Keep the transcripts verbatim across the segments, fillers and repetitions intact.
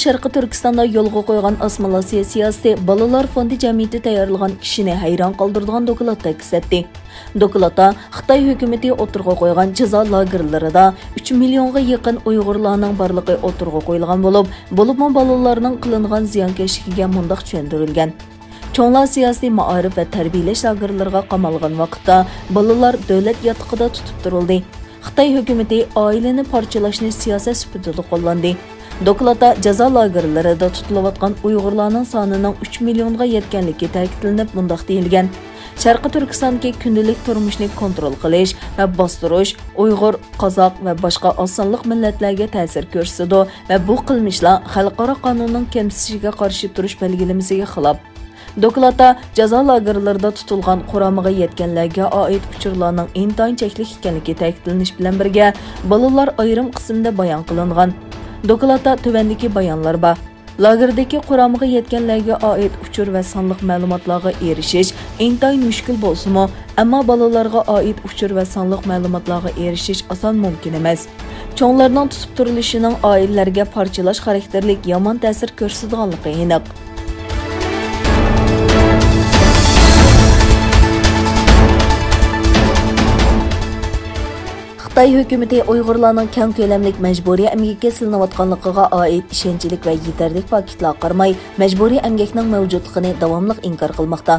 شەرقىي تۈركىستاندا يولغا قويغان ئاسسىمىلياتسىيە سىياسىتى بالىلار فوندى جەمئىيىتى تەييارلىغان كىشىنى ھەيران قالدۇرىدىغان دوكلاتتا ئەكس ئەتتى. دوكلاتتا خىتاي ھۆكۈمىتى ئوتتۇرىغا قويغان جازا لاگېرلىرىدا ئۈچ مىليونغا يېقىن ئۇيغۇرلارنىڭ بارلىقى ئوتتۇرىغا قويۇلغان بولۇپ، بولۇپمۇ بالىلارنىڭ قىلىنغان زىيانكەشلىكىگە مۇنداق چۈشەندۈرۈلگەن. چوڭلار سىياسىي مائارىپ ۋە تەربىيەلەش لاگېرلىرىغا قامالغان ۋاقىتتا بالىلار دۆلەت ياتىقىدا تۇتۇپ تۇرۇلدى. خىتاي ھۆكۈمىتى ئائىلىنى پارچىلاشنى سىياسەت سۈپىتىدە قوللاندى. دوكلاتتا جازا لاگېرلىرىدا تۇتۇلۇۋاتقان ئۇيغۇرلارنىڭ سانىنىڭ ئۈچ مىليونغا يەتكەنلىكى تەكىتلىنىپ، مۇنداق دېيىلگەن: شەرقىي تۈركىستاندىكى كۈندىلىك تۇرمۇشنى كونترول قىلىش ۋە باستۇرۇش ئۇيغۇر، قازاق ۋە باشقا ئاز سانلىق مىللەتلەرگە تەسىر كۆرسىتىدۇ ۋە بۇ قىلمىشلار خەلقئارا قانۇننىڭ كەمسىتىشىگە قارشى تۇرۇش بەلگىلىمىسىگە خىلاپ. دوكلاتتا جازا لاگېرلىرىدا تۇتۇلغان قۇرامىغا يەتكەنلەرگە ئائىت ئۇچۇرلارنىڭ ئىنتايىن چەكلىك ئىكەنلىكى تەكىتلىنىش بىلەن بىرگە، بالىلار ئايرىم قىسىمدا بايان قىلىنغان. دوكلاتتا تۆۋەندىكى بايانلار بار. لاگېردىكى قۇرامىغا يەتكەنلەرگە ئائىت ئۇچۇر ۋە سانلىق مەلۇماتلارغا ئېرىشىش ئىنتايىن مۈشكۈل بولسىمۇ، ئەمما بالىلارغا ئائىت ئۇچۇر ۋە سانلىق مەلۇماتلارغا ئېرىشىش ئاسان مۇمكىن ئەمەس. چوڭلارنىڭ تۇتۇپ تۇرۇلۇشىنىڭ ئائىلىلەرگە پارچىلاش خاراكتېرلىك يامان تەسىر كۆرسىتىدىغانلىقى ئېنىق. خىتاي ھۆكۈمىتى ئۇيغۇرلارنىڭ كەڭ كۆلەملىك مەجبۇرىي ئەمگەككە سېلىنىۋاتقانلىقىغا ئائىت ئىشەنچلىك ۋە يېتەرلىك پاكىتلارغا قارىماي، مەجبۇرىي ئەمگەكنىڭ مەۋجۇتلۇقىنى داۋاملىق ئىنكار قىلماقتا.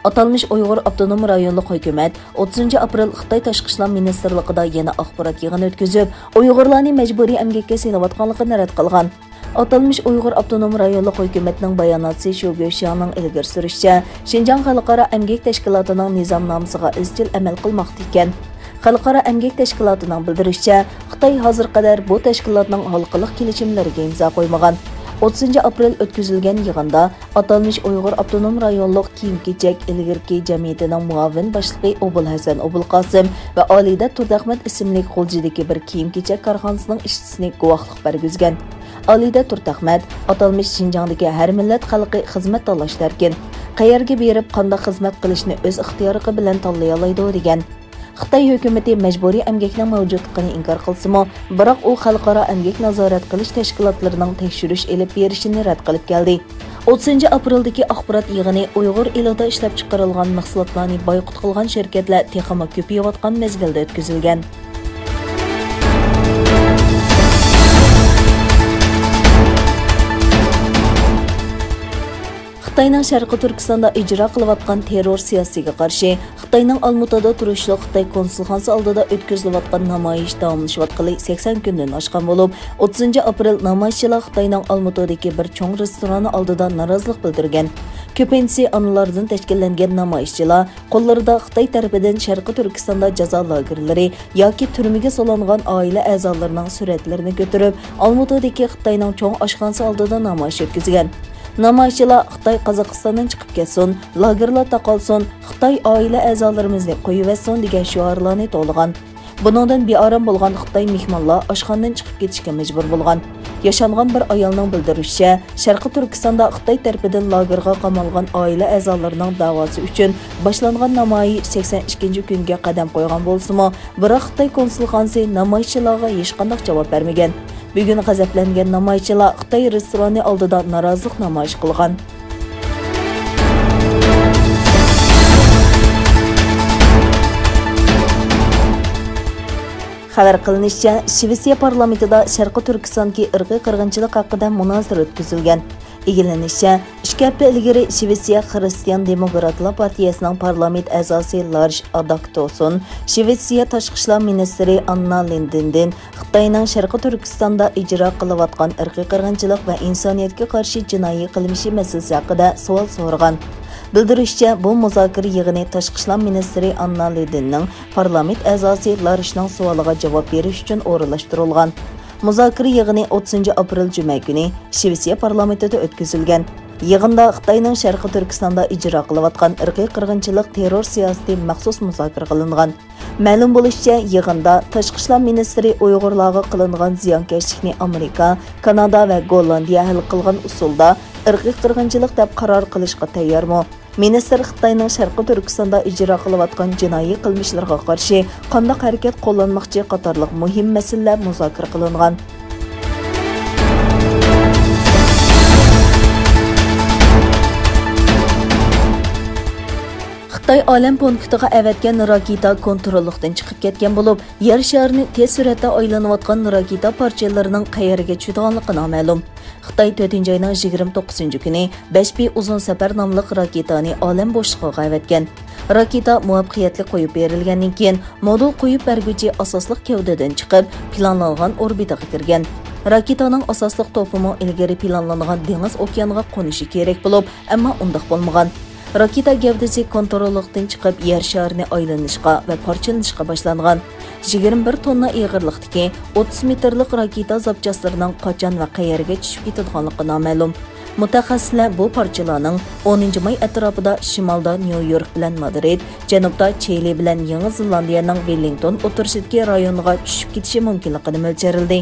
ئاتالمىش ئۇيغۇر ئاپتونوم رايونلۇق ھۆكۈمەت ئوتتۇزىنچى ئاپرېل خىتاي تاشقى ئىشلار مىنىستىرلىقىدا يەنە ئاخبارات يىغىنى ئۆتكۈزۈپ، ئۇيغۇرلارنى مەجبۇرىي ئەمگەككە سېلىۋاتقانلىقىنى رەت قىلغان. ئاتالمىش ئۇيغۇر ئاپتونوم رايونلۇق ھۆكۈمەتنىڭ باياناتچىسى شۇ گۆشياڭنىڭ ئىلگىرى سۈرۈشىچە، شىنجاڭ خەلقئارا ئەمگەك تەشكىلاتىنىڭ نىزامنامىسىغا ئىزچىل ئەمەل قىلماقتا ئىكەن. خەلقئارا ئەمگەك تەشكىلاتىنىڭ بىلدۈرۈشىچە، خىتاي ھازىرغا قەدەر بۇ تەشكىلاتنىڭ ھالقىلىق كېلىشىملىرىگە ئىمزا قويمىغان. ئوتتۇزىنچى ئاپرېل ئۆتكۈزۈلگەن يىغىندا ئاتالمىش ئۇيغۇر ئاپتونوم رايونلۇق كىيىم-كېچەك ئىلگىرىكى جەمئىيىتىنىڭ مۇئاۋىن باشلىقى ئوبۇلھەسەن ئوبۇلقاسىم ۋە ئالىدە تۇردەخمەت ئىسىملىك غۇلجىدىكى بىر كىيىم-كېچەك كارخانىسىنىڭ ئىشچىسى گۇۋاھلىق بەرگۈزگەن. ئالىدە تۇردەخمەت ئاتالمىش شىنجاڭدىكى ھەر مىللەت خەلقى خىزمەت تاللاشتا ئەركىن. قەيەرگە بېرىپ، قانداق خىزمەت قىلىشنى ئۆز ئىختىيارلىقى بىلەن تاللىيالايدۇ، دېگەن. خىتاي ھۆكۈمىتى مەجبۇرىي ئەمگەكنىڭ مەۋجۇتلۇقىنى ئىنكار قىلسىمۇ، بىراق ئۇ خەلقئارا ئەمگەك نازارەت قىلىش تەشكىلاتلىرىنىڭ تەكشۈرۈش ئېلىپ بېرىشىنى رەت قىلىپ كەلدى. ئوتتۇزىنچى ئاپرېلدىكى ئاخبارات يىغىنى ئۇيغۇر ئېلىدا ئىشلەپچىقىرىلغان مەھسۇلاتلارنى بايقۇت قىلغان شىركەتلەر تېخىمۇ كۆپىيىۋاتقان مەزگىلدە ئۆتكۈزۈلگەن. خىتاينىڭ شەرقىي تۈركىستاندا ئىجرا قىلىۋاتقان تېررور سىياسىتىگە قارشى، خىتاينىڭ ئالمۇتىدا تۇرۇشلۇق خىتاي كونسۇلخانىسى ئالدىدا ئۆتكۈزۈلۈۋاتقان نامايىش داۋاملىشىۋاتقىلى سەكسەن كۈندىن ئاشقان بولۇپ، ئوتتۇزىنچى ئاپرېل نامايىشچىلار خىتاينىڭ ئالمۇتىدىكى بىر چوڭ رېستورانى ئالدىدا نارازىلىق بىلدۈرگەن. كۆپىنچىسى ئانىلاردىن تەشكىللەنگەن نامايىشچىلار قوللىرىدا خىتاي تەرىپىدىن شەرقىي تۈركىستاندا جازا لاگېرلىرى ياكى تۈرمىگە سولانغان ئائىلە ئەزالىرىنىڭ سۈرەتلىرىنى كۆتۈرۈپ، ئالمۇتىدىكى خىتاينىڭ چوڭ ئاشخانىسى ئالدىدا نامايىش ئۆتكۈزگەن. نامايىشچىلار «خىتاي قازاقىستاندىن چىقىپ كەتسۇن، لاگېرلار تاقالسۇن، خىتاي ئائىلە ئەزالىرىمىزنى قويۇۋەتسۇن» دېگەن شوئارلارنى توۋلىغان. بۇنىڭدىن بىئارام بولغان خىتاي مېھمانلار ئاشخانىدىن چىقىپ كېتىشكە مەجبۇر بولغان. ياشانغان بىر ئايالنىڭ بىلدۈرۈشىچە، شەرقىي تۈركىستاندا خىتاي تەرىپىدىن لاگېرغا قامالغان ئائىلە ئەزالىرىنىڭ داۋاسى ئۈچۈن باشلانغان نامايىش سەكسەن ئىككىنچى كۈنگە قەدەم قويغان بولسىمۇ، بىراق خىتاي كونسۇلخانىسى نامايىشچىلارغا ھېچقانداق جاۋاب بەرمىگەن. بۈگۈن غەزەپلەنگەن نامايىشچىلار خىتاي رېستورانى ئالدىدا نارازىلىق نامايىش قىلغان. خەۋەر قىلىنىشىچە، شىۋېتسىيە پارلامېنتىدا شەرقىي تۈركىستاندىكى ئىرقىي قىرغىنچىلىق ھەققىدە مۇنازىرە ئۆتكۈزۈلگەن. ئىگىلىنىشىچە، ئىككى ھەپتە ئىلگىرى شىۋېتسىيە خىرىستىيان دېموكراتلار پارتىيەسىنىڭ پارلامېنت ئەزاسى لارش ئاداكتوسون شىۋېتسىيە تاشقى ئىشلار مىنىستىرى ئاننا لىندېندىن خىتاينىڭ شەرقىي تۈركىستاندا ئىجرا قىلىۋاتقان ئىرقىي قىرغىنچىلىق ۋە ئىنسانىيەتكە قارشى جىنايى قىلمىشى مەسىلىسى ھەققىدە سوئال سورىغان. بىلدۈرۈشىچە، بۇ مۇزاكىرە يىغىنى تاشقى ئىشلار مىنىستىرى ئاننا لىدىننىڭ پارلامېنت ئەزاسى لارشنىڭ سوئالىغا جاۋاب بېرىش ئۈچۈن ئورۇنلاشتۇرۇلغان. مۇزاكىرە يىغىنى ئوتتۇزىنچى ئاپرېل جۈمە كۈنى شىۋېتسىيە پارلامېنتىدا ئۆتكۈزۈلگەن. يىغىندا خىتاينىڭ شەرقىي تۈركىستاندا ئىجرا قىلىۋاتقان ئىرقىي قىرغىنچىلىق تېررور سىياسىتى مەخسۇس مۇزاكىرە قىلىنغان. مەلۇم بولۇشىچە، يىغىندا تاشقى ئىشلار مىنىستىرى ئۇيغۇرلارغا قىلىنغان زىيانكەشلىكنى ئامېرىكا، كانادا ۋە گوللاندىيە ھەل قىلغان ئۇسۇلدا ئىرقىي قىرغىنچىلىق دەپ قارار قىلىشقا تەييارمۇ؟ مىنىستىر خىتاينىڭ شەرقىي تۈركىستاندا ئىجرا قىلىۋاتقان جىنايى قىلمىشلىرىغا قارشى قانداق ھەرىكەت قوللانماقچى قاتارلىق مۇھىم مەسىلىلەر مۇزاكىرە قىلىنغان. خىتاي ئالەم پونكىتىغا ئەۋەتكەن راكېتا كونتروللۇقتىن چىقىپ كەتكەن بولۇپ، يەر شارىنى تېز سۈرئەتتە ئايلىنىۋاتقان راكېتا پارچىلىرىنىڭ قەيەرگە چۈشىدىغانلىقى نامەلۇم. خىتاي تۆتىنچى ئاينىڭ يىگىرمە توققۇزىنچى كۈنى بەش بى ئۇزۇن سەپەر ناملىق راكېتانى ئالەم بوشلۇقىغا ئەۋەتكەن. راكېتا مۇۋەپپەقىيەتلىك قويۇپ بېرىلگەندىن كېيىن، مودۇل قويۇپ بەرگۈچى ئاساسلىق گەۋدىدىن چىقىپ، پىلانلانغان ئوربىتىغا كىرگەن. راكېتانىڭ ئاساسلىق توپىمۇ ئىلگىرى پىلانلانغان دېڭىز ئوكيانغا قونۇشى كېرەك بولۇپ، ئەمما ئۇنداق بولمىغان. راكېتا گەۋدىسى كونتروللۇقتىن چىقىپ، يەر شارىنى ئايلىنىشقا ۋە پارچىلىنىشقا باشلانغان. يىگىرمە بىر توننا ئېغىرلىقتىكى ئوتتۇز مېتىرلىق راكېتا زاپچاسلىرىنىڭ قاچان ۋە قەيەرگە چۈشۈپ كېتىدىغانلىقى نامەلۇم. مۇتەخەسسىسلەر بۇ پارچىلارنىڭ ئونىنچى ماي ئەتراپىدا شىمالدا نيۇ يورك بىلەن مادرىد، جەنۇبتا چىلى بىلەن يېڭى زېلاندىيەنىڭ ۋېللىنگتون ئوتتۇرىسىدىكى رايونغا چۈشۈپ كېتىشى مۇمكىنلىقىنى مۆلچەرلىدى.